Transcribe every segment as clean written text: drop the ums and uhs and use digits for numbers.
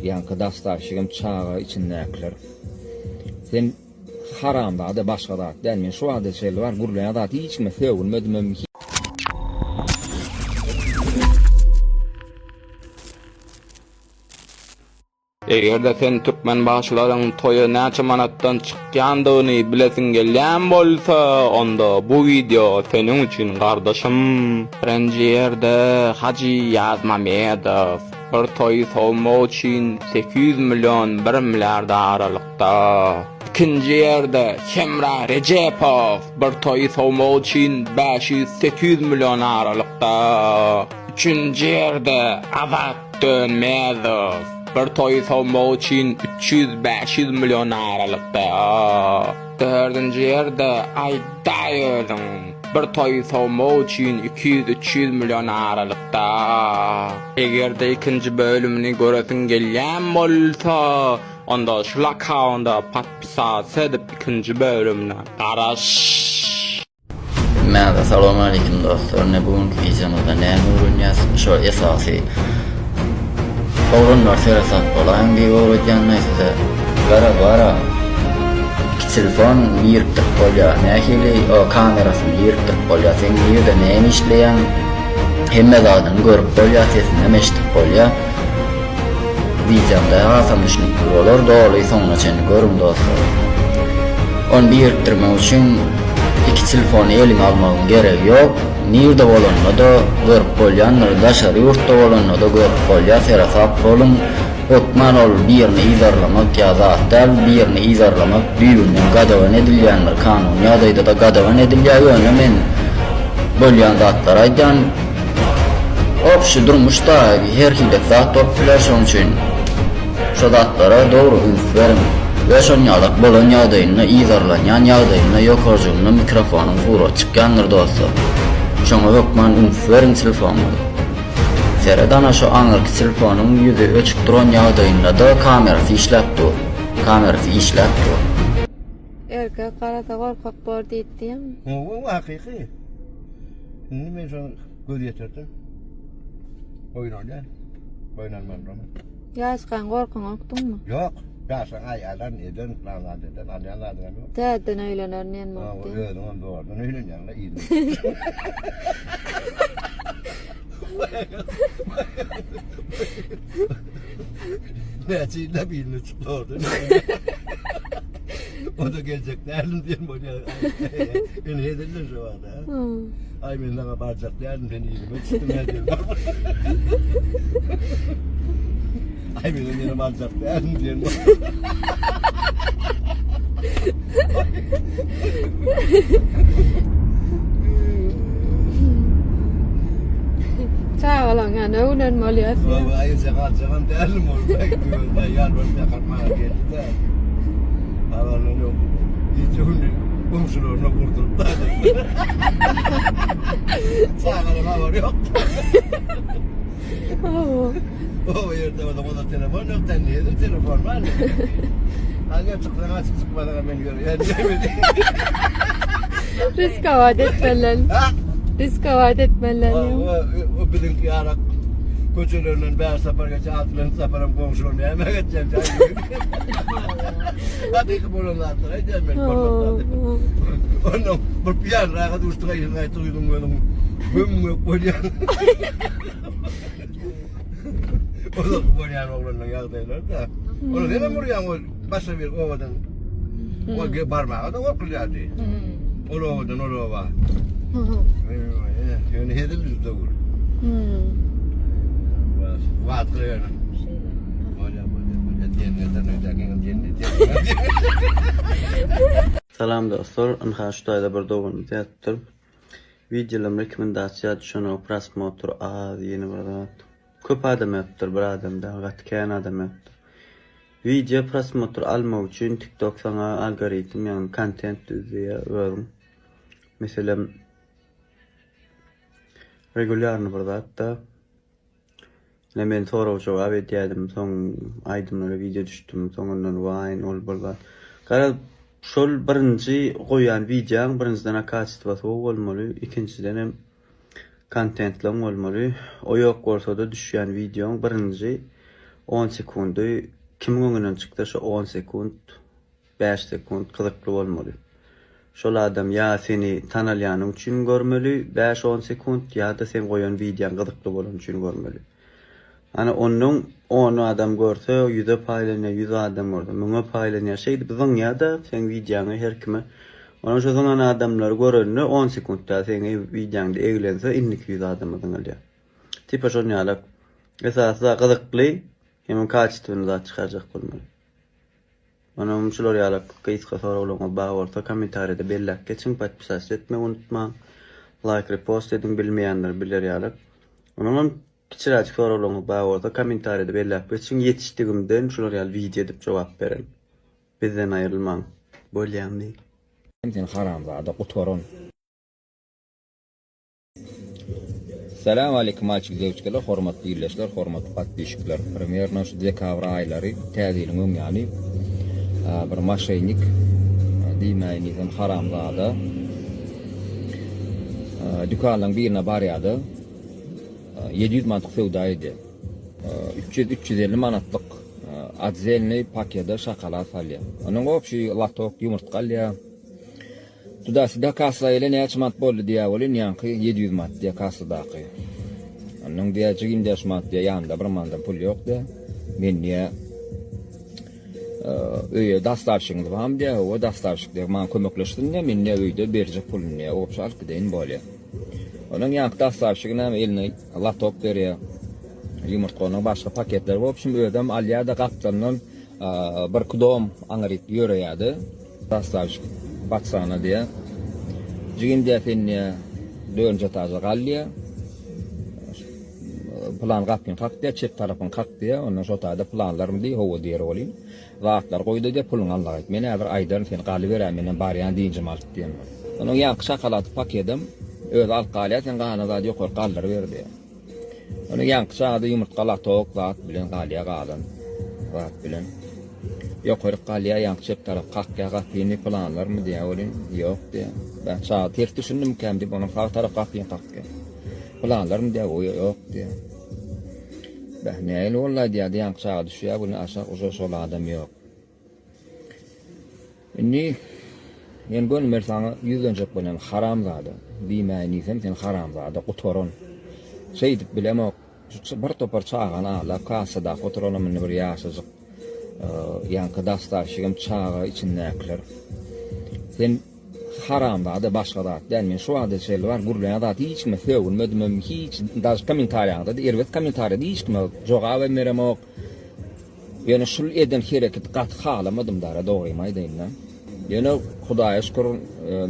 Ýaňky dostawşigem çaga içindäkiler. Sen haramzada başga zat däl. Men şu wagta çenli bar gürleýän zat hiç kime sögünmedimem. Eger-de sen türkmen bagşylaryň toýa näçe manatdan çykýandygyny bilesiň gelýän bolsa, onda bu wideo seniň üçin gardaşym. Birinji ýerde Hajy Ýazmamedow bir toýy sowmak üçin 800 million bir milliard aralykda. Ikinji ýerde Hemra Rejepow bir toýy sowmak üçin 500-800 million aralykda. Üçünji ýerde Azat Dönmezow bir toýy sowmak üçin 300-500 million aralykda. Dördünji ýerde Aýdaý özüň bir toýy sowmak üçin 200-300 million aralykda. Eger-de ikinji bölümini göresiň gelýän bolsa, onda şul akkaunda podpisatsa edip ikinji bölümine garaş. Hemmäňize salowmaleýkim dostlar ine bu günki wideomyzda näme öwrenýäs şo esasy oglanlar seresap bolaýyň diýip öwredýänmi size gara bara iki telefon birikdirip bolýar nähili o kamerasyny birikdirip bolýar sen nirde näme işleýäň hemme zadyny görüp bolýar sesinem eşidip bolýar Wideomda hasam düşnükli bolar doly soňuna çenli görüň dostlar. Ony birikdirmek üçin iki telefony eliňe almagyň geregi ýok. Nirde bolanda-da görüp bolýandyr, daşary ýurtda bolanda-da görüp bolýar, seresap boluň. Hökman ol birini yzarlamak ýa zat däl, birini yzarlamak düýbünden gadagan edilýändir, kanuny ýagdaýda-da gadagan edilýär, ýöne men bolýan zatlary aýdýan. Obşi durmuşda her hili zat bolup biler şoň üçin şo zatlara dogry üns beriň we şon ýalak bolan ýagdaýynda yzarlanýan ýagdaýynda ýokarjygynda mikrofonyň suraty çykýandyr dostlar şoňa hökman üns beriň telefonyňyza seret ana şo aňyrky telefonyň ýüzi öçük duran ýagdaýyndada kamerasy işläp dur kamerasy işläp dur. Erkek garasa gorkak bor diýipdiň. Hawa, hakyky. Indi men şony göz ýetirdim. Boýun alýan. Boýun alman Ýaşkaň gorkaňokdyňmy? Ýok. Ýaşkaň aýalan eden, planat eden, alýan zadyňam ýok. Täzeden öýlenerin diýen bolupdy. Özüň hem zordan öýlenýäň-le yzyna. Näçe ýyllap yzyna çykdy zordan. O da geljek däldim diýen bolýar. Ene edildi şu wagta. Aý men saňa barjak däldim, sen yzyma çykdyň hä diýen. Aý men ýene barjak däldim diýen. Çagalaň ýanyna öwnen bolýar. Baba aýyja galjagam däldim ol. Ýalbaryp ýakarmaga geldi-de. Habarlar ýok. Gije gündüz goňşularyna gurduryp da. Çagalaň habary ýok. O ýerde o zaman telefon ýok, sen nädip telefon bar? Hany çyksaň açyk çykmasaň men görýän. Riskowat etmeliler. Riskowat etmeliler. O biziňki ýarak köçelerinden bäş sapar geçe, altynjy saparam goňşular näme geçýän? Hakyky bolan zatlar aýdýan men. Ondan bir piýanraga duşduk aýdyň aýtdy ýüzüň gözüň göm-gök bolýar. Ozalky bolýan oglanlaryň ýagdaýlary-da. Ol senem urýaň ol başga bir obadan. Ol ge barmaga-da gorkulýardy. Ol obadan ol oba. Ýöne hezil döwür. Wagtly ýöne. Bolýar, bolýar, bolýar. Jennetden öýdäkiňem jennet. Salam dostlar, ynha şu taýda bir doganymyz ýazypdyr. Wideolarym rekomendasiýa düşenok, prosmotr az, ýene bir zat. Köp adam ýazypdyr, bir adam däl, gaty kän adam ýazypdyr. Wideo prosmotr almak üçin TikTok saňa algoritm, ýagny kontent düzýär özüň. Meselem, regulýarny bir zat-da. Ine men sorag jogap edýädim soň aýdymlara wideo düşdüm soňundan waýn ol bul zat. Garaz şol birinji goýýan wideoň birinjiden kaçestwasy gowy bolmaly ikinjidenem kontentleň bolmaly o ýok bolsada düşýän wideoň birinji. On sekundy kimiň öňünden çyksa şo on sekunt, bäş sekunt gyzykly bolmaly. Şol adam ýa seni tanalýanyň üçin görmeli bäş-on sekunt ýa-da seň goýan wideoň gyzykly bolany üçin görmeli. Ana onnoň on adam görse ýüze paýlanýar, ýüz adam görse müňe paýlanýar. Şeýdip zyňýar-da seň wideoňy her kime. Onnoň şo zyňan adamlar görende on sekuntda seň wideoňda eglense indiki ýüz adama zyňylýar. Tipa şon ýalak. Esasy zat gyzykly hemem kaçestwenny zat çykarjak bolmaly. Onam şular ýalak gysga soraglaryňyz bar bolsa kommentariýada belläp geçiň, podpisasiýa etmegi unutmaň. Laýk repost ediň bilmeýänler biler ýalak. Onam kiçiräjik soraglaryňyz bar bolsa kommentariýada belläp geçiň ýetişdigimden şular ýaly wideo edip jogap berin. Bizden aýrylmaň. Bolýamy? Sen haramzada gutaran. Salam aleýkum malçik dewçkeler hormatly ildeşler hormatly podpisçikler primerno şu dekabr aýlary täze ýylyň öň ýany bir maşennik diýmäýin diýsem haramzada dükanlaryň birine barýada 700 manatlyk söwda edýär 300 350 manatlyk otdelnyý pakeda şokolad salýar onuň obşi latok ýumurtga alýar Tuda-süda kassa gele näçe manat boldy diýýär welin, ýaňky 700 manat diýýär kassadaky. Onnoň diýýär, jigim diýýär, şu manat diýýär, ýanymda bir manadam pul ýok diýýär. Men diýýär, öýe dostawşigiňiz barmy diýýär, hawa dostawşik diýýär, maňa kömekleşsin diýýär, men diýýär öýde berjek puluny diýýär, obşi alyp gideýin bolýar. Onnoň ýaňky dostawşigi näme eline lotok berýär. Ýumurtga onuň başga paketleri wobşim özem alýar-da gapdalyndan birki dom aňryk ýöreýärdi. Dostawşik patsana diýýär. Jigim diýýär sen diýýär dördünji etaža gal diýýär. Pylan gapyny kak diýýär, çep tarapyny kak diýýär. Ondan şo taýda pylanlarmy diý, hawa diýer welin. Zatlar goýda diýýär, puluňy al gaýt. Men häzir aýdaryn sen galyber-ä menem barýan dynjymy alyp diýen. Onuň ýaňky şokolad pakedem özi alyp galýar, sen galan zady ýokary galdyryber diýýär. Ony ýaňky çagada ýumurtga latok zat bilen galýa galan zat bilen. Ýokaryk galýa ýaňky çep tarap kakýa gapyny pylanlarmy diýýä welin ýok diýýä. Ben çaga ters düşündimkäm diýip onuň sag tarap gapyny kakýa. Pylanlarmy diýýä o ýok diýýä. Beh nähili boldy diýýä ýaňky çaga düşýä welin aşak uje şol adam ýok. Indi men gönümel saňa ýüzlenjek bolýan haramzada diýmäýin diýsem sen haramzada gutaran. Şeýdip bilemok şu bir topar çagany aldap kassadaky oturanam indi bir ýaşajyk ýaňky dostawşigem çaga içindäkiler. Sen haramzada başga zat däl men şu wagta çenli bar gürleýän zat hiç kime sögünmedimem hiç daže kommentariýaňda erbet kommentariýada hiç kime jogabam beremok. Ýöne şul eden hereketi gaty halamadym dara dogrymy aýdaýynda. Ýöne Hudaýa şükür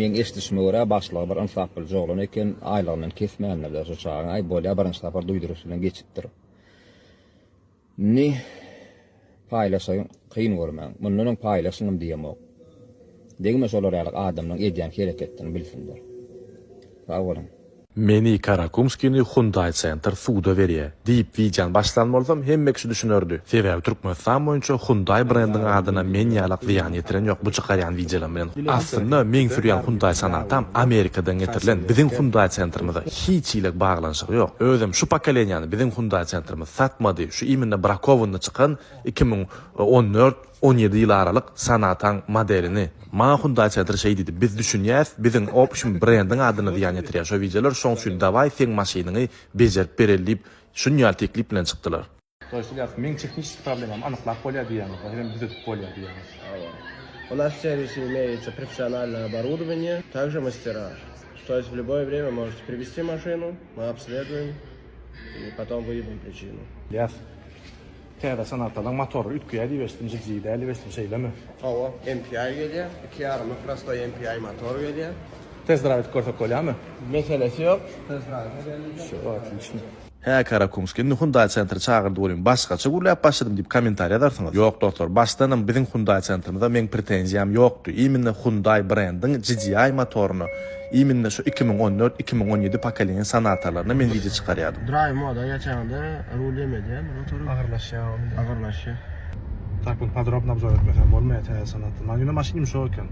meň eşidişime görä başlygy bir ynsap biliji oglan eken aýlygyndan kesmändirler şu çagyň aý bolýa birinji sapar duýduryş bilen geçipdir. Indi paýlaşaýyn kyn görmäň. Mundan öň paýlaşyňam diýemok. Degme şolar ýaly adamlaň edýän hereketlerini bilsinler. Sag boluň. Meni Karakumskini Hyundai Center suda berýä diýip wideony başlan bolsam hemme kişi düşünerdi. Sebäbi Türkmenistan boýunça Hyundai brendiň adyna men ýalak zyýan ýetiren ýok bu çykarýan wideolarym bilen. Aslynda meň sürýän Hyundai Sonatam Amerikadan getirilen biziň Hyundai Centrymyza hiç hili baglanyşygy ýok. Özem şu pokoleniýany biziň Hyundai Centrymyz satmady şu imенно brakowanyny çykan 2014 17 ýyl aralyk Sonataň modelini. Maňa Hyundai Center şeý diýdi, biz düşünýäs, biziň opşim brendiň adyna zyýan ýetirýär şo wideolar, şoň üçin dawaý seň maşynyňy bejerip bereli diýip, şun ýaly teklip bilen çykdylar. To ýest Ilýas, meň tehniçeskiý problemamy anyklap bolýar diýýäňiz, hemem düzedip bolýar diýýäňiz. Hawa. U nas w servise имеется профессиональное оборудование, также мастера. То есть в любое время можете привезти машину, мы обследуем и потом выявим причину. Ilýas, Täze Sonatalaň motory üýtgeýär diýip eşitdim, GDI däl diýip eşitdim, şeýlemi? Hawa, MPI gelýär, iki ýarymlyk prostoý MPI motor gelýär. Test drive edip görsek bolýarmy? Meselesi ýok, test drive edeliň. Wsё, otlişno. Hä Karakumskiý indi Hyundai Centre çagyrdy welin başgaça gürläp başladym diýip kommentariý ýazarsyňyz. Ýok dostlar başdanam biziň Hyundai Centremize meň pretenziýam ýokdy. Imенно Hyundai brendiň GDI motoryna Iminne şu 2014, 2017 pokoleniýa Sonatalaryna men wideo çykarýadym. Drive moda geçeňde rul ýemedýär motory. Agyrlaşýar onda. Agyrlaşýar. Tak bunu podrobno obzor etmesem bolmaýar täze Sonata. Maňa ýöne maşyn ýumşak eken.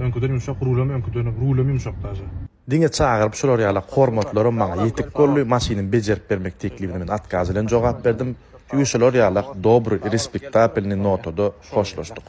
Öňküden ýumşak, rulam öňküden, rulam ýumşak daže. Diňe çagyryp şular ýala hormatlaram maňa ýetik boldy. Maşynymy bejerip bermek teklibine men otkaz bilen jogap berdim. Ýuşalar ýalak dobry respektabelnyý notada hoşlaşdyk.